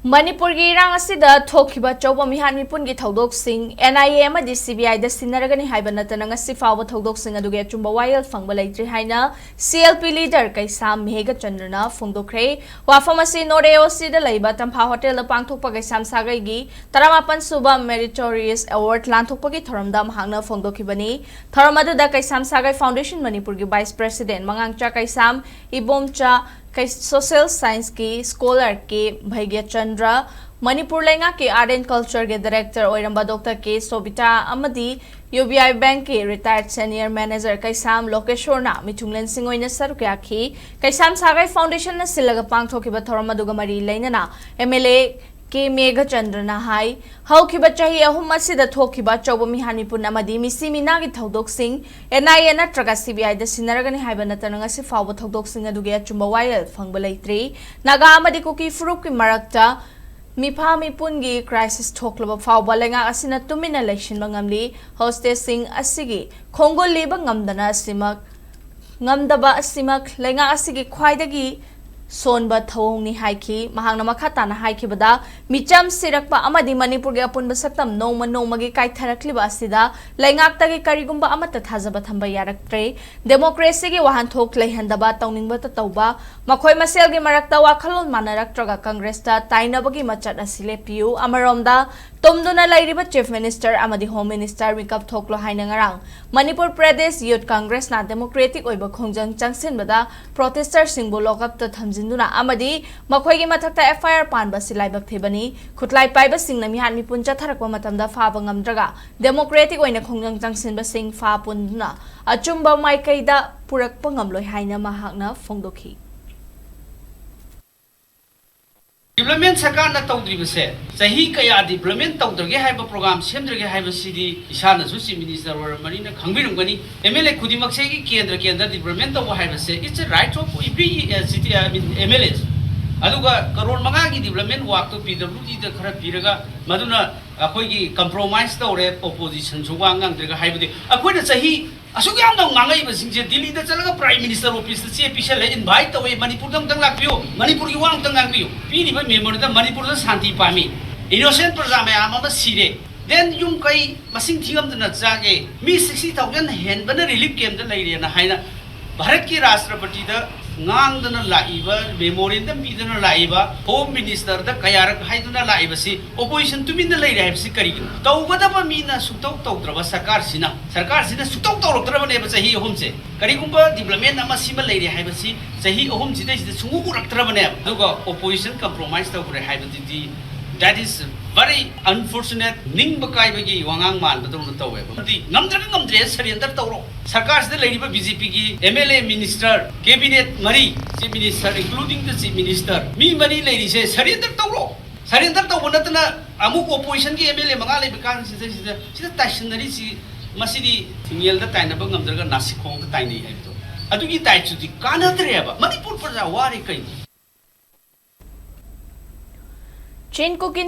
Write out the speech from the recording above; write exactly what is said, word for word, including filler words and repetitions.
ꯃꯅꯤꯄꯨꯔꯒꯤ ꯏꯔꯥꯡ ꯑꯁꯤꯗ ꯊꯣꯛꯈꯤꯕ ꯑꯆꯧꯕ ꯃꯤꯍꯥꯠ ꯃꯤꯄꯨꯟꯒꯤ ꯊꯧꯗꯣꯛꯁꯤꯡ NIA ꯑꯃꯗꯤ CBIꯗ ꯁꯤꯟꯅꯔꯒꯅꯤ ꯍꯥꯏꯕ ꯅꯠꯇꯅ ꯉꯁꯤ ꯐꯥꯎꯕ ꯊꯧꯗꯣꯛꯁꯤꯡ ꯑꯗꯨꯒꯤ ꯑꯆꯨꯝꯕ ꯋꯥꯌꯦꯜ ꯐꯪꯕ ꯂꯩꯇ꯭ꯔꯤ ꯍꯥꯏꯅ CLP leader ꯀꯩꯁꯥꯝ ꯃꯦꯘꯆꯟꯗ꯭ꯔꯅ ꯐꯣꯡꯗꯣꯛꯈ꯭ꯔꯦ꯫ ꯋꯥꯐꯝ ꯑꯁꯤ North AOCꯗ ꯂꯩꯕ ꯇꯝꯐꯥ ꯍꯣꯇꯦꯜꯗ ꯄꯥꯡꯊꯣꯛꯄ ꯀꯩꯁꯥꯝ ꯁꯥꯒꯩꯒꯤ ꯇꯔꯥꯃꯥꯄꯟ ꯁꯨꯕ Meritorious Award ꯂꯥꯟꯊꯣꯛꯄꯒꯤ ꯊꯧꯔꯝꯗ ꯃꯍꯥꯛꯅ ꯐꯣꯡꯗꯣꯛꯈꯤꯕꯅꯤ꯫ ꯊꯧꯔꯝ ꯑꯗꯨꯗ ꯀꯩꯁꯥꯝ ꯁꯥꯒꯩ Foundation ꯃꯅꯤꯄꯨꯔꯒꯤ Vice President ꯃꯉꯥꯡꯆꯥ ꯀꯩꯁꯥꯝ, ꯏꯕꯣꯝꯆꯥ ꯀꯩ-, Social Scienceꯀꯤ scholar ꯀꯦ ꯚꯩꯒ꯭ꯌꯆꯟꯗ꯭ꯔ, ꯃꯅꯤꯄꯨꯔ ꯂꯩꯉꯥꯛꯀꯤ Art and Cultureꯒꯤ director ꯑꯣꯏꯔꯝꯕ Doctor ꯀꯦ ꯁꯣꯕꯤꯇꯥ ꯑꯃꯗꯤ UBI Bankꯀꯤ retired senior manager ꯀꯩꯁꯥꯝ ꯂꯣꯀꯦꯁꯣꯔꯅ ꯃꯤꯊꯨꯡꯂꯦꯟꯁꯤꯡ ꯑꯣꯏꯅ ꯁꯔꯨꯛ ꯌꯥꯈꯤ꯫ ꯀꯩꯁꯥꯝ ꯁꯥꯒꯩ Foundationꯅ ꯁꯤꯜꯂꯒ ꯄꯥꯡꯊꯣꯛꯈꯤꯕ ꯊꯧꯔꯝ ꯑꯗꯨꯒ ꯃꯔꯤ ꯂꯩꯅꯅ MLA ꯀꯦ ꯃꯦꯘꯆꯟꯗ꯭ꯔꯅ ꯍꯥꯏ, ꯍꯧꯈꯤꯕ ꯆꯍꯤ ꯑꯍꯨꯝ ꯑꯁꯤꯗ ꯊꯣꯛꯈꯤꯕ ꯑꯆꯧꯕ ꯃꯤꯍꯥꯠ ꯃꯤꯄꯨꯟ ꯑꯃꯗꯤ ꯃꯤꯁꯤ ꯃꯤꯅꯥꯒꯤ ꯊꯧꯗꯣꯛꯁꯤꯡ NIA ꯅꯠꯇ꯭ꯔꯒ CBIꯗ ꯁꯤꯟꯅꯔꯒꯅꯤ ꯍꯥꯏꯕ ꯅꯠꯇꯅ ꯉꯁꯤ ꯐꯥꯎꯕ ꯊꯧꯗꯣꯛꯁꯤꯡ ꯑꯗꯨꯒꯤ ꯑꯆꯨꯝꯕ ꯋꯥꯌꯦꯜ ꯐꯪꯕ ꯂꯩꯇ꯭ꯔꯤ꯫ ꯅꯥꯒꯥ ꯑꯃꯗꯤ ꯀꯨꯀꯤ ꯐꯨꯔꯨꯞꯀꯤ ꯃꯔꯛꯇ ꯃꯤꯐꯥ ꯃꯤꯄꯨꯟꯒꯤ crisis ꯊꯣꯛꯂꯕ ꯐꯥꯎꯕ ꯂꯩꯉꯥꯛ ꯑꯁꯤꯅ ꯇꯨꯃꯤꯟꯅ ꯂꯩꯁꯤꯟꯕ ꯉꯝꯂꯤ꯫ Hostageꯁꯤꯡ ꯑꯁꯤꯒꯤ ꯈꯣꯡꯒꯨꯜ ꯂꯤꯕ ꯉꯝꯗꯅ ꯑꯁꯤꯃꯛ, ꯉꯝꯗꯕ ꯑꯁꯤꯃꯛ ꯂꯩꯉꯥꯛ ꯑꯁꯤꯒꯤ ꯈ꯭ꯋꯥꯏꯗꯒꯤ ꯁꯣꯟꯕ ꯊꯧꯑꯣꯡꯅꯤ ꯍꯥꯏꯈꯤ꯫ ꯃꯍꯥꯛꯅ ꯃꯈꯥ ꯇꯥꯅ ꯍꯥꯏꯈꯤꯕꯗ, ꯃꯤꯆꯝ ꯁꯤꯔꯛꯄ ꯑꯃꯗꯤ ꯃꯅꯤꯄꯨꯔꯒꯤ ꯑꯄꯨꯟꯕ ꯁꯛꯇꯝ ꯅꯣꯡꯃ ꯅꯣꯡꯃꯒꯤ ꯀꯥꯏꯊꯔꯛꯂꯤꯕ ꯑꯁꯤꯗ ꯂꯩꯉꯥꯛꯇꯒꯤ ꯀꯔꯤꯒꯨꯝꯕ ꯑꯃꯠꯇ ꯊꯥꯖꯕ ꯊꯝꯕ ꯌꯥꯔꯛꯇ꯭ꯔꯦ꯫ Democracyꯒꯤ ꯋꯥꯍꯟꯊꯣꯛ ꯂꯩꯍꯟꯗꯕ, ꯇꯧꯅꯤꯡꯕꯇ ꯇꯧꯕ, ꯃꯈꯣꯏ ꯃꯁꯦꯜꯒꯤ ꯃꯔꯛꯇ ꯋꯥꯈꯜꯂꯣꯟ ꯃꯥꯟꯅꯔꯛꯇ꯭ꯔꯒ Congressꯇ ꯇꯥꯏꯅꯕꯒꯤ ꯃꯆꯠ ꯑꯁꯤ ꯂꯦꯞꯄꯤꯌꯨ꯫ ꯑꯃꯔꯣꯝꯗ, ꯇꯨꯝꯗꯨꯅ ꯂꯩꯔꯤꯕ Chief Minister ꯑꯃꯗꯤ Home Minister ꯃꯤꯀꯞ ꯊꯣꯛꯂꯣ ꯍꯥꯏꯅ ꯉꯔꯥꯡ ꯃꯅꯤꯄꯨꯔ ꯄ꯭ꯔꯗꯦꯁ ꯌꯨꯊ ꯀꯪꯒ꯭ꯔꯦꯁꯅ democratic ꯑꯣꯏꯕ ꯈꯣꯡꯖꯪ ꯆꯪꯁꯤꯟꯕꯗ protestersꯁꯤꯡꯕꯨ lockupꯇ ꯊꯝꯖꯤꯟꯗꯨꯅ ꯑꯃꯗꯤ ꯃꯈꯣꯏꯒꯤ ꯃꯊꯛꯇ FIR ꯄꯥꯟꯕ ꯑꯁꯤ ꯂꯥꯏꯕꯛ ꯊꯤꯕꯅꯤ꯫ ꯈꯨꯠꯂꯥꯏ ꯄꯥꯏꯕꯁꯤꯡꯅ ꯃꯤꯍꯥꯠ ꯃꯤꯄꯨꯟ ꯆꯠꯊꯔꯛꯄ ꯃꯇꯝꯗ ꯐꯥꯕ ꯉꯝꯗ꯭ꯔꯒ democratic ꯑꯣꯏꯅ ꯈꯣꯡꯖꯪ ꯆꯪꯁꯤꯟꯕꯁꯤꯡ ꯐꯥ ꯄꯨꯟꯗꯨꯅ ꯑꯆꯨꯝꯕ ꯃꯥꯏꯀꯩꯗ ꯄꯨꯔꯛꯄ ꯉꯝꯂꯣꯏ ꯍꯥꯏꯅ ꯃꯍꯥꯛꯅ ꯐꯣꯡꯗꯣꯛꯈꯤ꯫ Development ꯁꯔꯀꯥꯔꯅ ꯇꯧꯗ꯭ꯔꯤꯕꯁꯦ, ꯆꯍꯤ ꯀꯌꯥ development ꯇꯧꯗ꯭ꯔꯒꯦ ꯍꯥꯏꯕ program ꯁꯦꯝꯗ꯭ꯔꯒꯦ ꯍꯥꯏꯕꯁꯤꯗꯤ ꯏꯁꯥꯅꯁꯨ Chief Minister ꯑꯣꯏꯔꯕꯅꯤꯅ ꯈꯪꯕꯤꯔꯝꯒꯅꯤ꯫ MLA ꯈꯨꯗꯤꯡꯃꯛꯁꯤꯒꯤ ꯀꯦꯟꯗ꯭ꯔ ꯀꯦꯟꯗ꯭ꯔ development ꯇꯧꯕ ꯍꯥꯏꯕꯁꯦ, it's a right of every, uh, city, I mean, MLA꯫ ꯑꯗꯨꯒ ꯀꯔꯣꯔ ꯃꯉꯥꯒꯤ development workꯇꯣ PWDꯗ ꯈꯔ ꯄꯤꯔꯒ, ꯃꯗꯨꯅ ꯑꯩꯈꯣꯏꯒꯤ compromise ꯇꯧꯔꯦ, oppositionꯁꯨ ꯋꯥ ꯉꯥꯡꯗ꯭ꯔꯒ ꯍꯥꯏꯕꯗꯤ ꯑꯩꯈꯣꯏꯅ ꯆꯍꯤ ꯑꯁꯨꯛ ꯌꯥꯝꯅ ꯉꯥꯡꯉꯛꯏꯕꯁꯤꯡꯁꯦ ꯗꯤꯜꯂꯤꯗ ꯆꯠꯂꯒ Prime Minister Officeꯇ ꯆꯦ ꯄꯤꯁꯜꯂꯦ, invite ꯇꯧꯋꯦ, ꯃꯅꯤꯄꯨꯔꯗ ꯑꯝꯇꯪ ꯂꯥꯛꯄꯤꯌꯨ, ꯃꯅꯤꯄꯨꯔꯒꯤ ꯋꯥ ꯑꯝꯇꯪ ꯉꯥꯡꯕꯤꯌꯨ꯫ ꯄꯤꯔꯤꯕ memorandum ꯃꯅꯤꯄꯨꯔꯗ ꯁꯥꯟꯇꯤ ꯄꯥꯝꯃꯤ, innocent ꯄ꯭ꯔꯖꯥ ꯃꯌꯥꯝ ꯑꯃ ꯁꯤꯔꯦ, then ꯌꯨꯝ ꯀꯩ ꯃꯁꯤꯡ ꯊꯤꯉꯝꯗꯅ ꯆꯥꯒꯦ, ꯃꯤ sixty thousand ꯍꯦꯟꯕꯅ relief campꯇ ꯂꯩꯔꯦꯅ ꯍꯥꯏꯅ ꯚꯥꯔꯠꯀꯤ ꯔꯥꯁꯇ꯭ꯔꯄꯇꯤꯗ ꯉꯥꯡꯗꯅ ꯂꯥꯛꯏꯕ, memorandum ꯄꯤꯗꯨꯅ ꯂꯥꯛꯏꯕ, Home Ministerꯗ ꯀꯌꯥꯔꯛ ꯍꯥꯏꯗꯨꯅ ꯂꯥꯛꯏꯕꯁꯤ opposition ꯇꯨꯃꯤꯟꯅ ꯂꯩꯔꯦ ꯍꯥꯏꯕꯁꯤ ꯀꯔꯤꯒꯤꯅꯣ? ꯇꯧꯒꯗꯕ ꯃꯤꯅ ꯁꯨꯛꯇꯧ ꯇꯧꯗ꯭ꯔꯕ ꯁꯔꯀꯥꯔꯁꯤꯅ, ꯁꯔꯀꯥꯔꯁꯤꯅ ꯁꯨꯛꯇꯧ ꯇꯧꯔꯛꯇ꯭ꯔꯕꯅꯦꯕ ꯆꯍꯤ ꯑꯍꯨꯝꯁꯦ꯫ ꯀꯔꯤꯒꯨꯝꯕ development ꯑꯃ ꯁꯤꯃ ꯂꯩꯔꯦ ꯍꯥꯏꯕꯁꯤ ꯆꯍꯤ ꯑꯍꯨꯝꯁꯤꯗꯩꯁꯤꯗ ꯁꯨꯡꯎ ꯎꯔꯛꯇ꯭ꯔꯕꯅꯦꯕ꯫ ꯑꯗꯨꯒ opposition compromise ꯇꯧꯈ꯭ꯔꯦ ꯍꯥꯏꯕꯗꯨꯗꯤ, that is very unfortunate, ꯅꯤꯡꯕ ꯀꯥꯏꯕꯒꯤ ꯋꯥꯉꯥꯡ ꯃꯥꯟꯕꯗꯧꯅ ꯇꯧꯋꯦꯕ꯫ ꯑꯗꯨꯗꯤ ꯉꯝꯗ꯭ꯔꯒ ꯉꯝꯗ꯭ꯔꯦ, surrender ꯇꯧꯔꯣ꯫ ꯁꯔꯀꯥꯔꯁꯤꯗ ꯂꯩꯔꯤꯕ BJPꯒꯤ MLA, minister, cabinet ꯃꯔꯤ, Chief Minister, including the Chief Minister, ꯃꯤ ꯃꯔꯤ ꯂꯩꯔꯤꯁꯦ surrender ꯇꯧꯔꯣ꯫ Surrender ꯇꯧꯕ ꯅꯠꯇꯅ ꯑꯃꯨꯛ oppositionꯒꯤ MLA ꯃꯉꯥ ꯂꯩꯕ ꯀꯥꯟꯁꯤꯗ ꯁꯤꯗ, ꯁꯤꯗ ꯇꯥꯏꯁꯤꯟꯅꯔꯤꯁꯤ, ꯃꯁꯤꯗꯤ ꯊꯤꯡꯉꯦꯜꯗ ꯇꯥꯏꯅꯕ ꯉꯝꯗ꯭ꯔꯒ ꯅꯥꯁꯤꯈꯣꯡꯗ ꯇꯥꯏꯅꯩ ꯍꯥꯏꯕꯗꯣ, ꯑꯗꯨꯒꯤ typeꯇꯨꯗꯤ ꯀꯥꯟꯅꯗ꯭ꯔꯦꯕ꯫ ꯃꯅꯤꯄꯨꯔ ꯄ꯭ꯔꯖꯥ ꯋꯥꯔꯦ ꯀꯩꯅꯣ? ꯆꯤꯟ ꯀꯨꯀꯤ